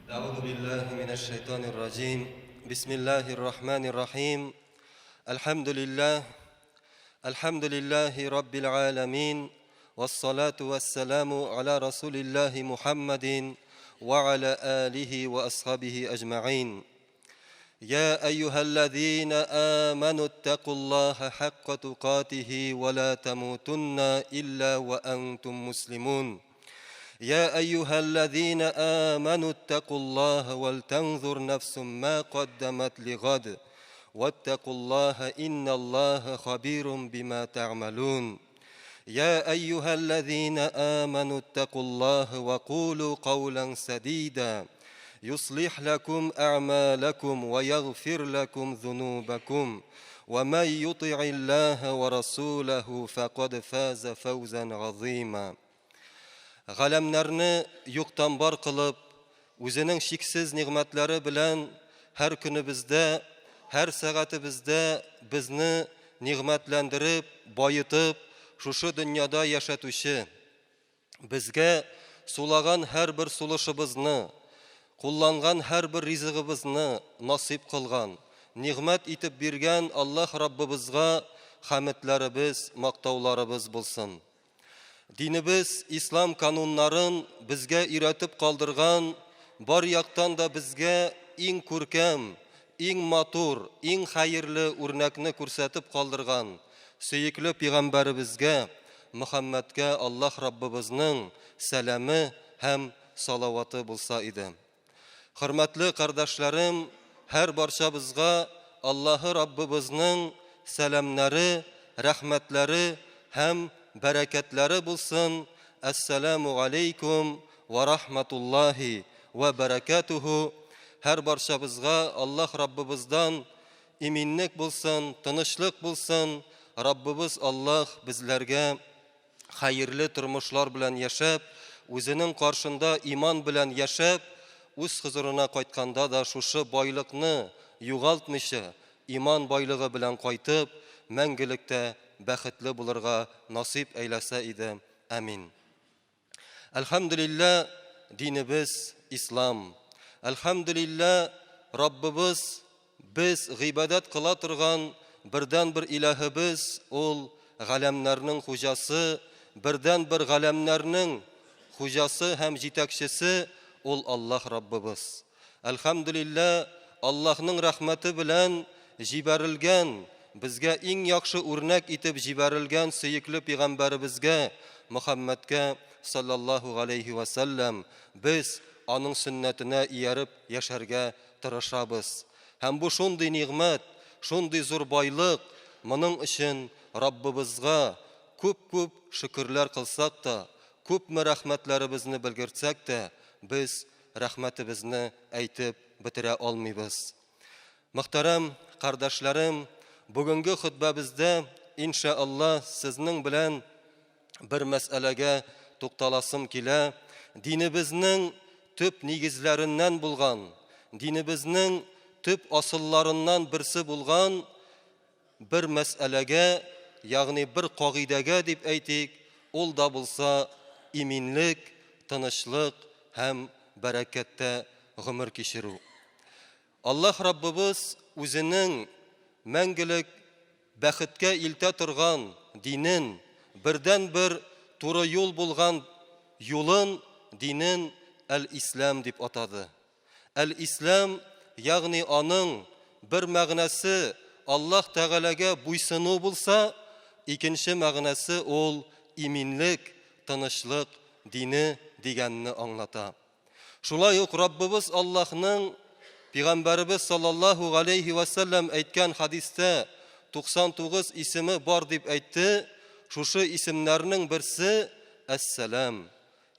أعوذ بالله من الشيطان الرجيم بسم الله الرحمن الرحيم الحمد لله الحمد لله رب العالمين والصلاة والسلام على رسول الله محمد وعلى آله وأصحابه أجمعين يا أيها الذين آمنوا اتقوا الله حق تقاته ولا تموتن إلا وأنتم مسلمون يا أيها الذين آمنوا اتقوا الله ولتنظر نفس ما قدمت لغد واتقوا الله إن الله خبير بما تعملون يا أيها الذين آمنوا اتقوا الله وقولوا قولا سديدا يصلح لكم أعمالكم ويغفر لكم ذنوبكم ومن يطع الله ورسوله فقد فاز فوزا عظيما Галәмнәрне юктан бар кылып, үзенең чиксез нигъмәтләре белән һәр көнебездә, һәр сәгатебездә безне нигъмәтләндереп, баетып, шушы дөньяда яшәтүче, безгә сулаган һәрбер сулышыбызны, кулланган һәрбер ризыгыбызны насыйп кылган, нигъмәт итеп биргән Аллаһ Раббыбызга хәмедләребез, мактауларыбыз булсын. Динебез ислам кануннарын безгә өйрәтеп калдырган, бар яктан да безгә иң күркәм, иң матур, иң хәерле үрнәкне күрсәтеп калдырган сөекле пигамбәребезгә Мөхәммәдкә Аллаһ Раббыбызның сәламе һәм салаваты булса иде. Хөрмәтле кардәшләрем, һәр барчабызга Аллаһы Раббыбызның сәламнәре, рәхмәтләре һәм бәрәкәтләре булсын. Әссәламү галәйкүм вә рахматуллаһи вә бәрәкәтүһү. Һәр барчабызга Аллаһ Раббыбыздан иминлек булсын, тынычлык булсын. Раббыбыз Аллаһ безләргә хәерле тормышлар белән яшәп, үзенең каршында иман белән яшәп, үз хозурына кайтканда да шушы байлыкны югалтмыйча, иман байлыгы белән кайтып, мәңгелектә бәхетле булырга насыйп әйләсә иде. Амин. Әлхәмдүлиллә, динебез ислам. Әлхәмдүлиллә, Раббыбыз без гыйбадәт кыла торган бердәнбер илаһыбыз ул галәмнәрнең хуҗасы, бердәнбер галәмнәрнең хуҗасы һәм җитәкчесе ул Аллаһ Раббыбыз. Әлхәмдүлиллә, Аллаһның рәхмәте белән җибәрелгән, безгә иң яхшы үрнәк итеп җибәрелгән сөекле пигамбәребезгә Мөхәммәдкә саллаллаһу галәйһи вә сәлләм без аның сөннәтенә ияреп яшәргә тырышабыз. Һәм бу шундый нигъмәт, шундый зур байлык, моның өчен Раббыбызга күп-күп шөкерләр кылсак та, күпме рәхмәтләребезне белгертсәк тә, без рәхмәтебезне әйтеп бетерә алмыйбыз. Мөхтәрәм кардәшләрем, бүгенге хөтбәбездә, иншәАллаһ, сезнең белән бер мәсьәләгә тукталасым килә. Динебезнең төп нигезләреннән булган, динебезнең төп асылларыннан берсе булган бер мәсьәләгә, ягъни бер кагыйдәгә дип әйтик, ул да булса иминлек, тынычлык һәм бәрәкәттә гомер кичерү. Аллаһ Раббыбыз үзенең мәңгелек бәхеткә илтә торган динен, бердәнбер туры юл булган юлын, динен Әл-Ислам дип атады. Әл-Ислам, ягъни аның бер мәгънәсе Аллаһ Тәгаләгә буйсыну булса, икенче мәгънәсе ул иминлек, тынычлык дине дигәнне аңлата. Шулай ук Раббыбыз Аллаһның Пигамбәребез саллаллаһу галәйһи вә сәлләм әйткән хадистә 99 исеме бар дип әйтте, шушы исемнәрнең берсе Әс-Сәлам.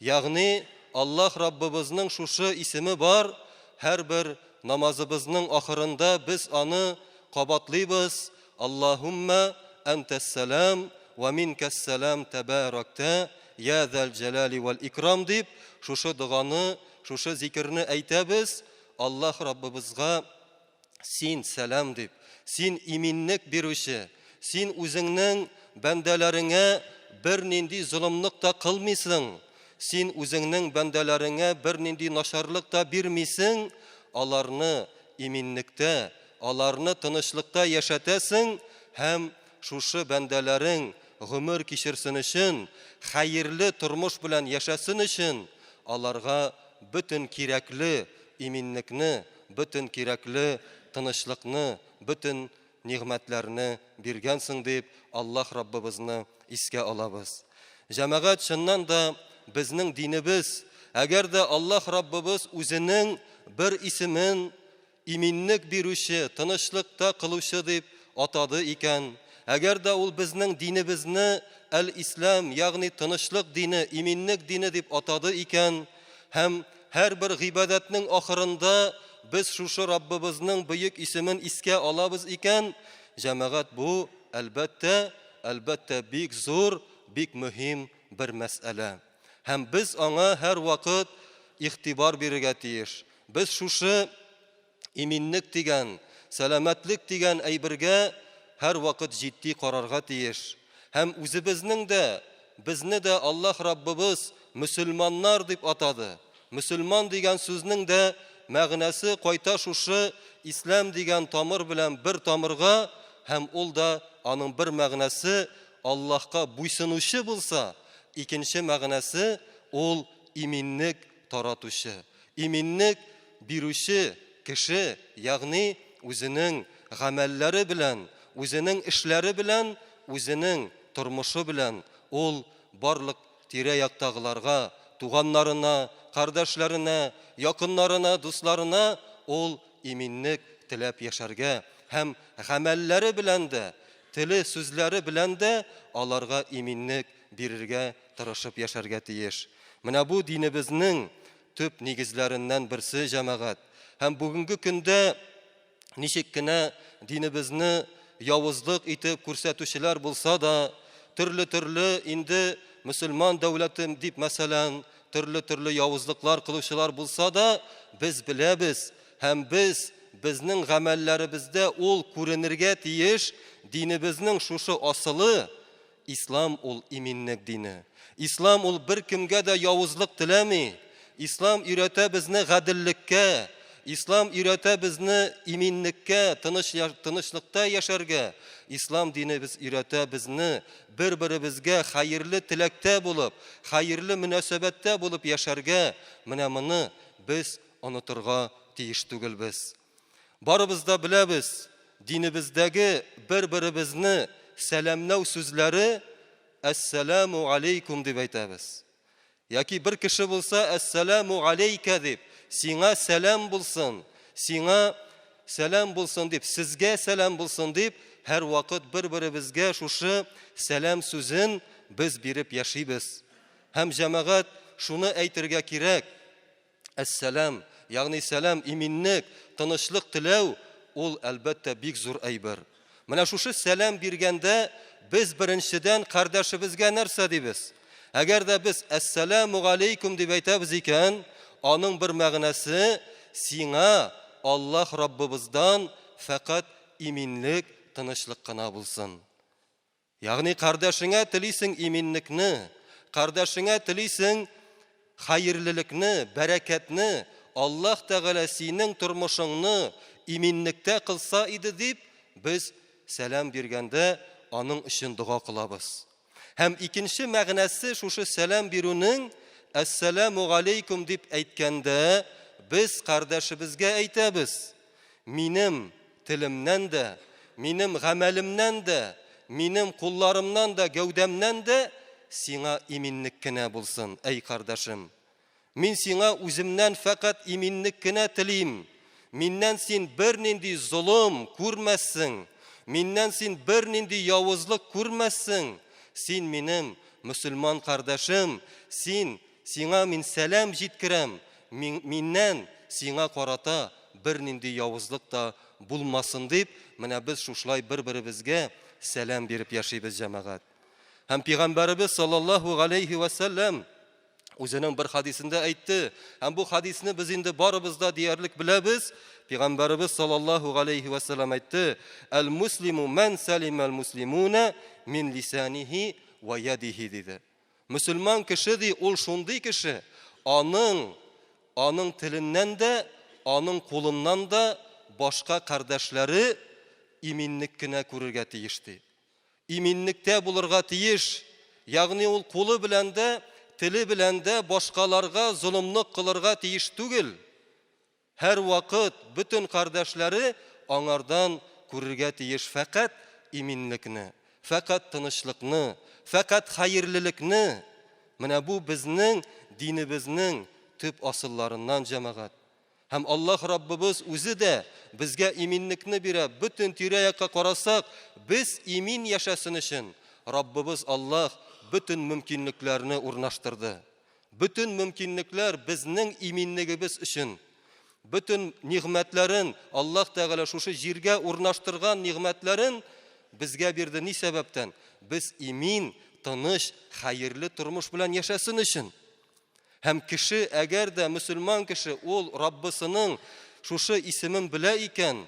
Ягъни Аллаһ Раббыбызның шушы исеме бар, һәрбер намазыбызның ахырында без аны кабатлыйбыз, Аллаһуммә әнтәс-сәлам вә минкәс-сәлам тәбәрәктә йә зәл җәлали вәл икрам дип, шушы доганы, шушы зикерне әйтәбез, Аллаһ Раббыбызга син сәлам дип, син иминлек бирүче, син үзеңнең бәндәләреңә бернинди золымлык та кылмыйсың, Син үзеңнең бәндәләреңә бернинди начарлык та бирмисең, аларны иминлектә, аларны тынычлыкта яшәтәсең һәм шушы бәндәләрең гомер кичерсен өчен, хәерле тормыш белән яшәсен өчен, аларга бөтен кирәкле иминлекне, бөтен кирәкле тынычлыкны, бөтен нигъмәтләрне биргәнсең, дип Аллаһ Раббыбызны искә алабыз. Җәмәгать, чыннан да безнең динебез, әгәр дә Аллаһ Раббыбыз үзенең бер исемен иминлек бирүче, тынычлыкта кылучы дип атады икән, әгәр дә ул безнең динебезне әл-Ислам, ягъни тынычлык дине, иминлек дине дип атады икән, һәм һәрбер гыйбадәтнең ахырында без шушы Раббыбызның бөек исемен искә алабыз икән, җәмәгать, бу, әлбәттә, әлбәттә, бик зур, бик мөһим бер мәсьәлә. Һәм без аңа һәрвакыт игътибар бирергә тиеш. Без шушы иминлек дигән, сәламәтлек дигән әйбергә һәрвакыт җитди карарга тиеш. Һәм үзебезнең дә, безне дә Аллаһ Раббыбыз мөселманнар дип атады. Мөселман дигән сүзнең дә мәгънәсе кайта шушы ислам дигән тамыр белән бер тамырга һәм ул да аның бер мәгънәсе Аллаһка буйсынучы булса, икенче мәгънәсе ул иминлек таратучы, иминлек бирүче кеше, ягъни үзенең гамәлләре белән, үзенең эшләре белән, үзенең тормышы белән ул барлык тирә-яктагыларга, туганнарына, кардәшләренә, якыннарына, дусларына ул иминлек теләп яшәргә һәм гамәлләре белән дә, теле, сүзләре белән дә аларга иминлек бирергә тырышып яшәргә тиеш. Менә бу динебезнең төп нигезләреннән берсе, җәмәгать. Һәм бүгенге көндә ничек кенә динебезне явызлык итеп күрсәтүчеләр булса да, төрле-төрле инде мөселман дәүләте дип, мәсәлән, төрле-төрле явызлыклар кылучылар булса да, без беләбез һәм без безнең гамәлләребездә ул күренергә тиеш, динебезнең шушы асылы, Ислам ул иминлек дине. Ислам ул беркемгә дә явызлык теләми. Ислам өйрәтә безне гаделлеккә. Ислам өйрәтә безне иминлеккә, тыныч тынычлыкта яшәргә. Ислам дине без өйрәтә безне бер-беребезгә хәерле теләктә булып, хәерле мөнәсәбәттә булып яшәргә. Менә моны без онытырга тиеш түгелбез. Барыбыз да беләбез, динебездәге бер-беребезне сәламләү сүзләре Әссәләмү алейкум дип әйтәбез. Яки бер кеше булса Әссәләмү алейкә дип, сиңа сәлам булсын, сиңа сәлам булсын дип, сезгә сәлам булсын дип, һәрвакыт бер-беребезгә шушы сәлам сүзен без биреп яшибез. Һәм җәмәгать, шуны әйтергә кирәк, Әссәлам, ягъни сәлам, иминлек, тынычлык теләү, ул, әлбәттә, бик зур әйбер. Менә шушы сәлам биргәндә без беренчедән кардәшебезгә нәрсә дибез? Әгәр дә без әссәламу галәйкүм дип әйтәбез икән, аның бер мәгънәсе сиңа Аллаһ Раббыбыздан фәкать иминлек, тынычлык кына булсын. Ягъни кардәшеңә телисең иминлекне, кардәшеңә телисең хәерлелекне, бәрәкәтне, Аллаһ Тәгалә синең тормышыңны иминлектә кылса иде дип, без сәлам биргәндә аның өчен дога кылабыз. Һәм икенче мәгънәсе шушы сәлам бирүнең Әссәламу галәйкүм дип әйткәндә, без кардәшебезгә әйтәбез, Минем телемнән дә, минем гамәлемнән дә, минем кулларымнан да, гәүдәмнән дә сиңа иминлек кенә булсын, әй кардәшем. Мин сиңа үземнән фәкать иминлек кенә телим. Миннән син бернинди золым күрмәссең. Миннән син бернинди явызлык күрмәссең. Син минем мөселман кардәшем, син Сиңа мин сәлам җиткерәм, миннән сиңа карата бернинди явызлык та булмасын дип, менә без шушылай бер-беребезгә сәлам биреп яшибез, җәмәгать. Һәм пәйгамбәребез саллаллаһу галәйһи вә сәлләм үзенең бер хадисендә әйтте, һәм бу хадисне без инде барыбыз да диярлек беләбез. Пәйгамбәребез саллаллаһу галәйһи вә сәлләм әйтте: "Әл-муслиму ман салимал муслимуна мин лисанихи ва ядихи" диде. Мөселман кеше ди, ул шундый кеше, аның аның теленнән дә, аның кулыннан да башка кардәшләре иминлек кенә күрергә тиеш ди. Иминлектә булырга тиеш, ягъни ул кулы белән дә, теле белән дә башкаларга золымлык кылырга тиеш түгел. Һәрвакыт бөтен кардәшләре аңардан күрергә тиеш фәкать иминлекне, фәкать тынычлыкны, фәкать хәерлелекне. Менә бу безнең динебезнең төп асылларыннан, җәмәгать. Һәм Аллаһ Раббыбыз үзе дә безгә иминлекне бирә. Бөтен тирә-якка карасак, без имин яшәсен өчен Раббыбыз Аллаһ бөтен мөмкинлекләрне урнаштырды. Бөтен мөмкинлекләр безнең иминлегебез өчен. Бөтен нигъмәтләрен Аллаһ Тәгалә шушы җиргә урнаштырган нигъмәтләрен безгә бирде. Ни сәбәптән? Без имин, тыныч, хәерле тормыш белән яшәсен өчен. Һәм кеше, әгәр дә мөселман кеше ул Раббысының шушы исемен белә икән,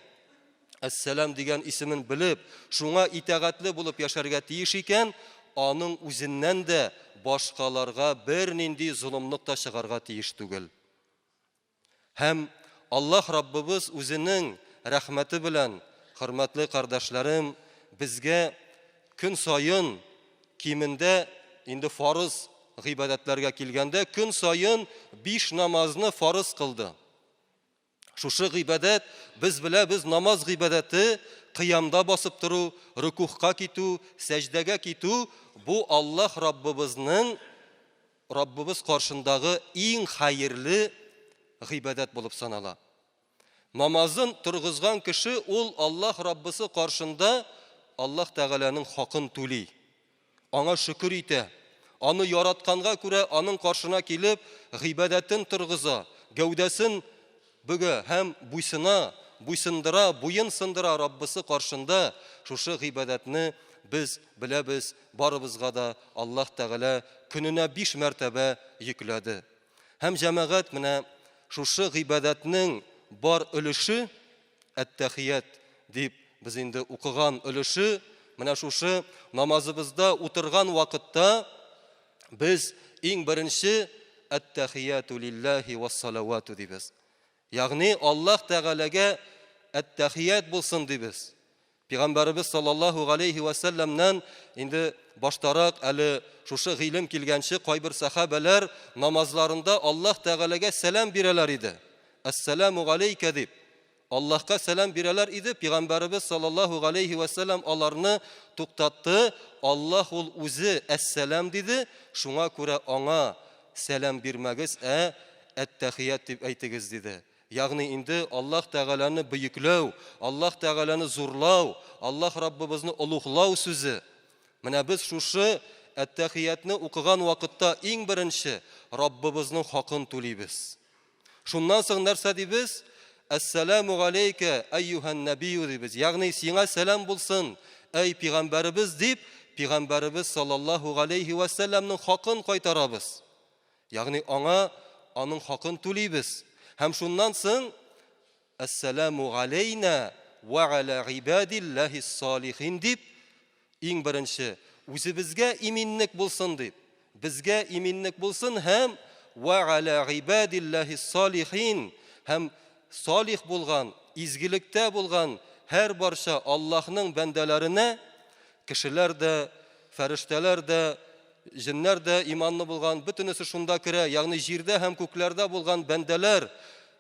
Әссәлам дигән исемен белеп, шуңа итагатьле булып яшәргә тиеш икән, аның үзеннән дә башкаларга бернинди золымлык та чыгарга тиеш түгел. Һәм Аллаһ Раббыбыз үзенең рәхмәте белән, хөрмәтле кардәшләрем, безгә көн саен кимендә инде фарыз гыйбадәтләргә килгәндә, көн саен биш намазны фарыз кылды. Шушы гыйбадәт, без беләбез, намаз гыйбадәте, кыямда басып тору, рукухка китү, сәҗдәгә китү, бу Аллаһ Раббыбызның Раббыбыз каршындагы иң хәерле гыйбадәт булып санала. Намазын торгызган кеше ул Аллаһ Раббысы каршында Аллаһ Тәгаләнең хакын түли. Аңа шөкер итә. Аны яратканга күрә аның каршына килеп, гыйбадәтен торгыза, гәүдәсен бөгә һәм буйсына, буйсындыра, буен сындыра Раббысы каршында. Шушы гыйбадәтне без беләбез, барыбызга да Аллаһ Тәгалә көненә биш мәртәбә йөкләде. Һәм җәмәгать менә шушы гыйбадәтнең бар өлеше, Әттәхият дип без инде укыган өлеше, менә шушы намазыбызда утырган вакытта без иң беренче Әттәхияту лилләһи вассалавату дибез. Ягъни Аллаһ Тәгаләгә әттәхият булсын дибез. Пәйгамбәребез саллаллаһу галәйһи вә сәлләмнән инде баштарак әле шушы гыйлем килгәнче кайбер сәхабәләр намазларында Аллаһ Тәгаләгә сәлам бирәләр иде. Әссәламу галәйкә дип Аллаһка сәлам бирәләр иде. Пәйгамбәребез саллаллаһу галәйһи вә сәлләм аларны туктатты. Аллаһ ул үзе әссәлам диде, шуңа күрә аңа сәлам бирмәгез, ә әттәхият дип әйтегез диде. Ягъни инде Аллаһ Тәгаләне бөекләү, Аллаһ Тәгаләне зурлау, Аллаһ Раббыбызны олуглау сүзе. Менә без шушы әттәхиятне укыган вакытта иң беренче Раббыбызның хакын түлибез. Шуннан соң нәрсә дибез? Әссәламу галәйкә, әйюһән нәбию дибез. Ягъни сиңа сәлам булсын, әй пигамбәребез дип, пигамбәребез саллаллаһу галәйһи вә сәлламның хакын кайтарабыз. Ягъни аңа аның хакын түлибез. Һәм шуннан соң Әссәламу галәйна ва аля гыйбадиллаһис салихин дип иң беренче үзебезгә иминлек булсын дип, безгә иминлек булсын һәм ва аля гыйбадиллаһис салихин һәм салих булган, изгелектә булган һәр барча Аллаһның бәндәләренә кешеләр дә, фәрештәләр дә, Җеннәр дә иманлы булган, бөтенесе шунда керә, ягъни җирдә һәм күкләрдә булган бәндәләр,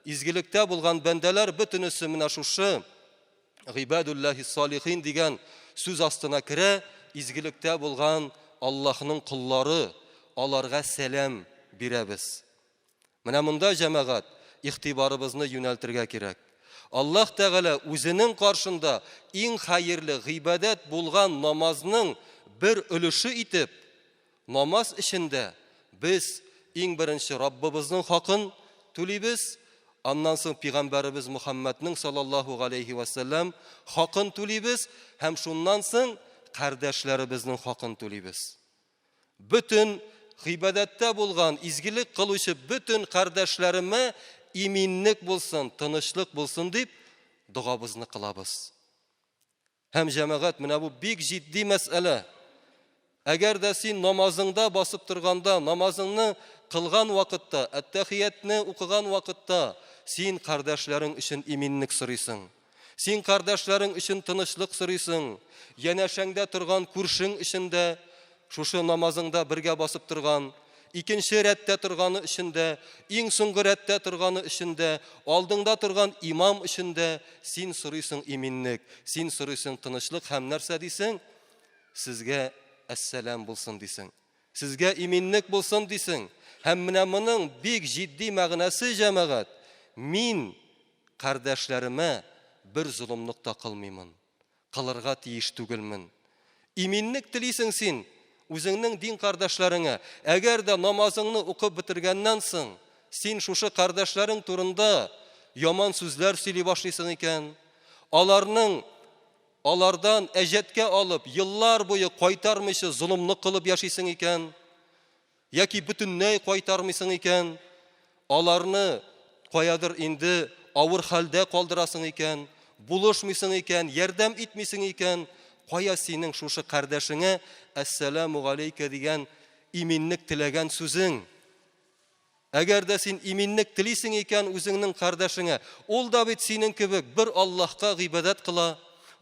изгелектә булган бәндәләр бөтенесе менә шушы гыйбадуллаһи салихин дигән сүз астына керә, изгелектә булган Аллаһның коллары, аларга сәлам бирәбез. Менә монда, җәмәгать, игътибарыбызны юнәлтергә кирәк. Аллаһ Тәгалә үзенең каршында иң хәерле гыйбадәт булган намазның бер өлеше итеп, намаз эчендә без иң беренче Раббыбызның хакын түлибез, аннан соң пигамбәребез Мөхәммәднең саллаллаһу галәйһи вә сәлләм хакын түлибез һәм шуннан соң кардәшләребезнең хакын түлибез. Бөтен гыйбадәттә булган, изгелек кылучы бөтен кардәшләремә иминлек булсын, тынычлык булсын дип догабызны кылабыз. Һәм җәмәгать, менә бу бик җитди мәсьәлә. Әгәр дә син намазыңда басып торганда, намазыңны кылган вакытта, әттәхиятне укыган вакытта, син кардәшләрең өчен иминлек сорыйсың. Син кардәшләрең өчен тынычлык сорыйсың. Янәшәңдә торган күршең өчен дә, шушы намазыңда бергә басып торган, икенче рәттә торганы өчен дә, иң соңгы рәттә торганы өчен дә, алдыңда торган имам өчен дә син сорыйсың иминлек, син сорыйсың тынычлык һәм нәрсә дисең? Сезгә әссәлам булсын дисең. Сезгә иминлек булсын дисең. Һәм менә моның бик җитди мәгънәсе, җәмәгать, мин кардәшләремә бер золымлык та кылмыймын. Кылырга тиеш түгелмен. Иминлек телисең син үзеңнең дин кардәшләреңә. Әгәр дә намазыңны укып бетергәннән соң, син шушы кардәшләрең турында яман сүзләр сөйли башлыйсың икән, аларның Алардан әҗәткә алып, еллар буе кайтармыйча золымлык кылып яшисең икән, яки бөтенләй кайтармыйсың икән, аларны каядыр инде авыр хәлдә калдырасың икән, булышмыйсың икән, ярдәм итмисең икән, кая синең шушы кардәшеңә әссәламу галәйкә дигән иминлек теләгән сүзең? Әгәр дә син иминлек телисең икән үзеңнең кардәшеңә, ул да бит синең кебек бер Аллаһка гыйбадәт кыла,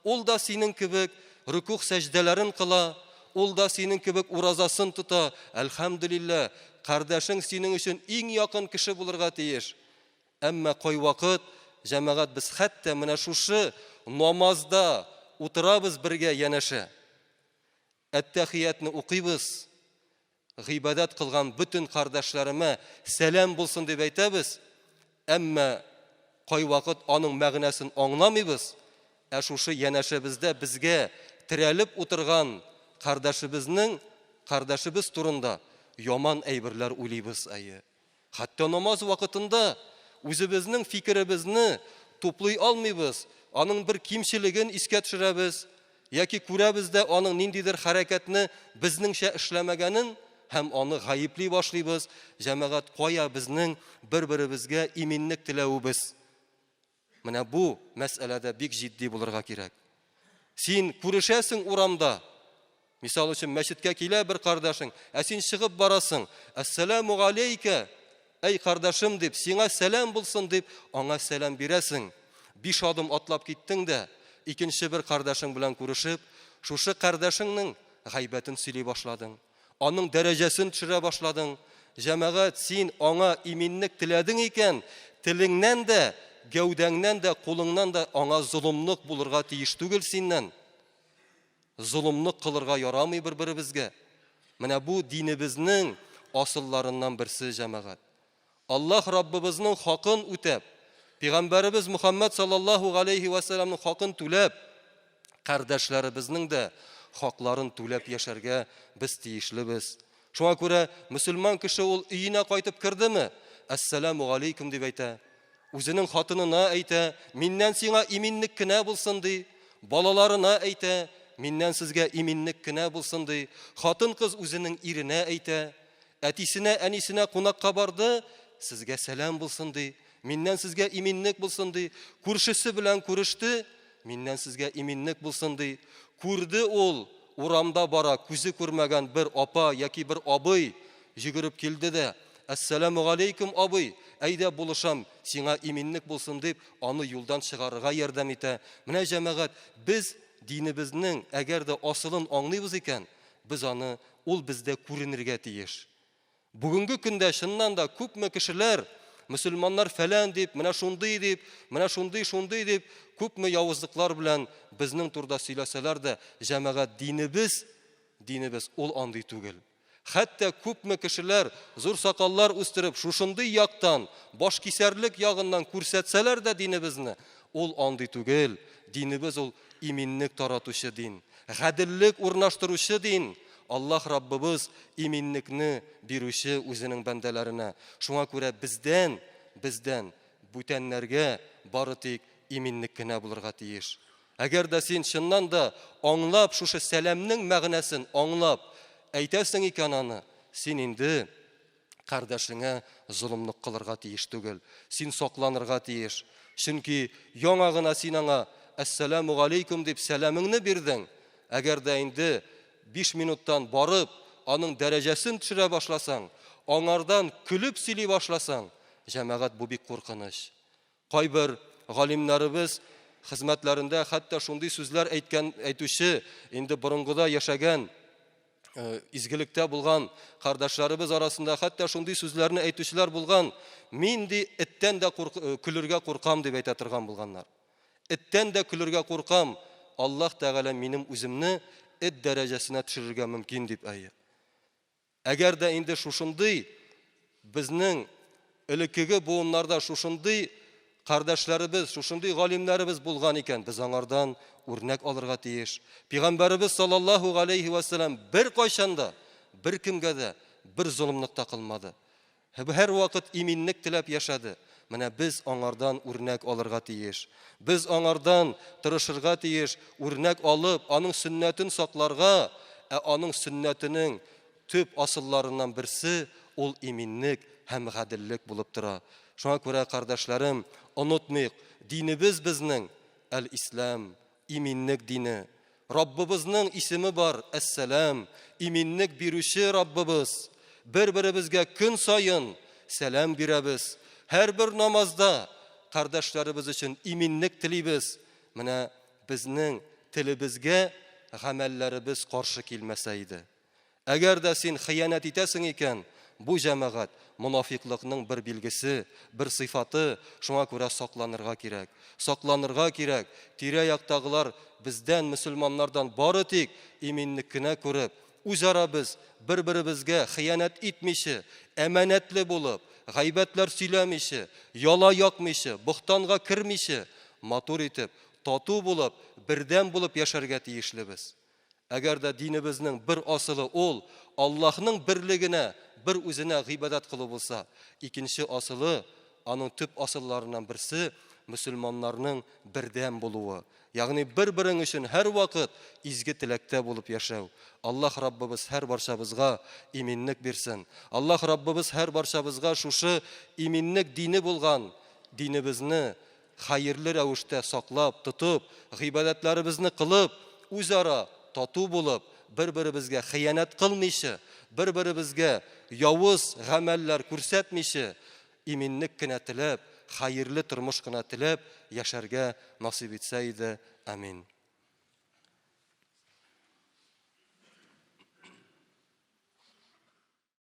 ул да синең кебек рөкүгъ сәҗдәләрен кыла, ул да синең кебек уразасын тота. Әлхәмдүлилләһ, кардәшең синең өчен иң якын кеше булырга тиеш. Әмма кайвакыт, җәмәгать, без хәтта менә шушы намазда утырабыз бергә янәшә. Әттәхиятне укыйбыз, Гыйбадәт кылган бөтен кардәшләремә сәлам булсын дип әйтәбез, әмма кайвакыт аның мәгънәсен аңламыйбыз, ә шушы янәшәбездә безгә терәлеп утырган кардәшебезнең, кардәшебез турында яман әйберләр уйлыйбыз, әйе. Хәтта намаз вакытында үзебезнең фикеребезне туплый алмыйбыз, аның бер кимчелеген искә төшерәбез яки күрәбез дә аның ниндидер хәрәкәтне безнеңчә эшләмәгәнен һәм аны гаепли башлыйбыз. Җәмәгать, кая безнең бер-беребезгә иминлек теләвебез? Менә бу мәсьәләдә бик җитди булырга кирәк. Син күрешәсең урамда, мисал өчен, мәчеткә килә бер кардәшең, ә син чыгып барасың, әссәләму галәйкә, әй кардәшем дип, сиңа сәлам булсын дип, аңа сәлам бирәсең. Биш адым атлап киттең дә, икенче бер кардәшең белән күрешеп, шушы кардәшеңнең гайбәтен сөйли башладың. Аның дәрәҗәсен төшерә башладың. Җәмәгать, син аңа иминлек теләдең икән, телеңнән дә, гәүдәңнән дә, кулыңнан да аңа золымлык булырга тиеш түгел синнән. Золымлык кылырга ярамый бер-беребезгә. Менә бу динебезнең асылларыннан берсе, җәмәгать. Аллаһ Раббыбызның хакын үтәп, Пәйгамбәребез Мөхәммәд саллаллаһу галәйһи вә сәламнең хакын түләп, кардәшләребезнең дә хакларын түләп яшәргә без тиешлебез. Шуңа күрә мөселман кеше ул өенә кайтып кердеме, Әссәламу галәйкүм дип әйтә. Үзенең хатынына әйтә, миннән сиңа иминлек кенә булсын ди. Балаларына әйтә, миннән сезгә иминлек кенә булсын ди. Хатын-кыз үзенең иренә әйтә, Әтисенә, әнисенә кунакка барды, сезгә сәлам булсын ди. Миннән сезгә иминлек булсын ди. Күршесе белән күреште, миннән сезгә иминлек булсын ди. Күрде ул, урамда бара, күзе күрмәгән бер апа яки бер абый йөгереп килде дә, Әссәламү галәйкүм, абый, әйдә булышам, сиңа иминлек булсын дип, аны юлдан чыгарырга ярдәм итә. Менә җәмәгать, без динебезнең әгәр дә асылын аңлыйбыз икән, без аны ул бездә күренергә тиеш. Бүгенге көндә чыннан да күпме кешеләр мөселманнар фәлән дип, менә шундый дип, менә шундый шундый дип, күпме явызлыклар белән безнең турыда сөйләсәләр дә, җәмәгать динебез, динебез ул андый түгел. Хәтта күпме кешеләр зур сакаллар үстереп, шушындый яктан, башкисәрлек ягыннан күрсәтсәләр дә динебезне, ул андый түгел. Динебез ул иминлек таратучы дин. Гаделлек урнаштыручы дин, Аллаһ Раббыбыз иминлекне бирүче үзенең бәндәләренә. Шуңа күрә бездән, бездән бүтәннәргә бары тик иминлек кенә булырга тиеш. Әгәр дә син чыннан да аңлап шушы сәламнең мәгънәсен аңлап әйтәсең икән аны, син инде кардәшеңә золымлык кылырга тиеш түгел. Син сакланырга тиеш. Чөнки яңа гына син аңа әссәламу галәйкүм дип сәламеңне бирдең. Әгәр дә инде 5 минуттан барып, аның дәрәҗәсен төшерә башласаң, аңардан көлеп сөйли башласаң, җәмәгать бу бик куркыныч. Кайбер галимнәребез хезмәтләрендә хәтта шундый сүзләр әйткән, әйтүче, инде борынгыда яшәгән, э, изгелектә булган кардәшләребез арасында хәтта шундый сүзләрне әйтүчеләр булган, мин ди эттән дә курк, э, көлергә куркам дип әйтә торган булганнар. Эттән дә көлергә куркам, Аллаһ Тәгалә минем үземне эт дәрәҗәсенә төшерергә мөмкин дип әйе. Әгәр дә инде шушындый безнең элеккеге буыннарда шушындый кардәшләребез, шушындый галимнәребез булган икән, без аңардан үрнәк алырга тиеш. Пәйгамбәребез саллаллаһу галәйһи вә сәлам беркайчан да беркемгә дә бер золымлык та кылмады. Һәрвакыт иминлек теләп яшәде. Менә без аңардан үрнәк алырга тиеш. Без аңардан тырышырга тиеш, үрнәк алып, аның сөннәтен сакларга, ә аның сөннәтенең төп асылларыннан берсе ул иминлек һәм гаделлек булып тора. Шуңа күрә, кардәшләрем, онытмыйк, динебез безнең әл-Ислам, Иминлек дине. Раббыбызның исеме бар, Әссәлам, иминлек бирүче Раббыбыз. Бер-беребезгә көн саен сәлам бирәбез. Һәрбер намазда кардәшләребез өчен иминлек телибез. Менә безнең телебезгә гамәлләребез каршы килмәсә иде. Әгәр дә син хыянәт итәсең икән, бу, җәмәгать, монафикълыкның бер билгесе, бер сыйфаты, шуңа күрә сакланырга кирәк. Сакланырга кирәк, тирә-яктагылар бездән, мөселманнардан бары тик иминлек кенә күреп, үзара без бер-беребезгә хыянәт итмичә, әманәтле булып, гайбәтләр сөйләмичә, яла якмыйча, боһтанга кермичә, матур итеп, тату булып, бердәм булып яшәргә тиешлебез. Әгәр дә динебезнең бер асылы ул Аллаһның берлегенә, бер үзенә гыйбадәт кылу булса, икенче асылы, аның төп асылларыннан берсе, мөселманнарның бердәм булуы. Ягъни бер-берең өчен һәрвакыт изге теләктә булып яшәү. Аллаһ Раббыбыз һәрбарчабызга иминлек бирсен. Аллаһ Раббыбыз һәрбарчабызга шушы иминлек дине булган динебезне хәерле рәвештә саклап, тотып, гыйбадәтләребезне кылып, үзара тату булып, бер-беребезгә хыянәт кылмыйча, бер-беребезгә явыз гамәлләр күрсәтмичә, иминлек кенә теләп, хәерле тормыш кына теләп яшәргә насыйп итсә иде. Амин.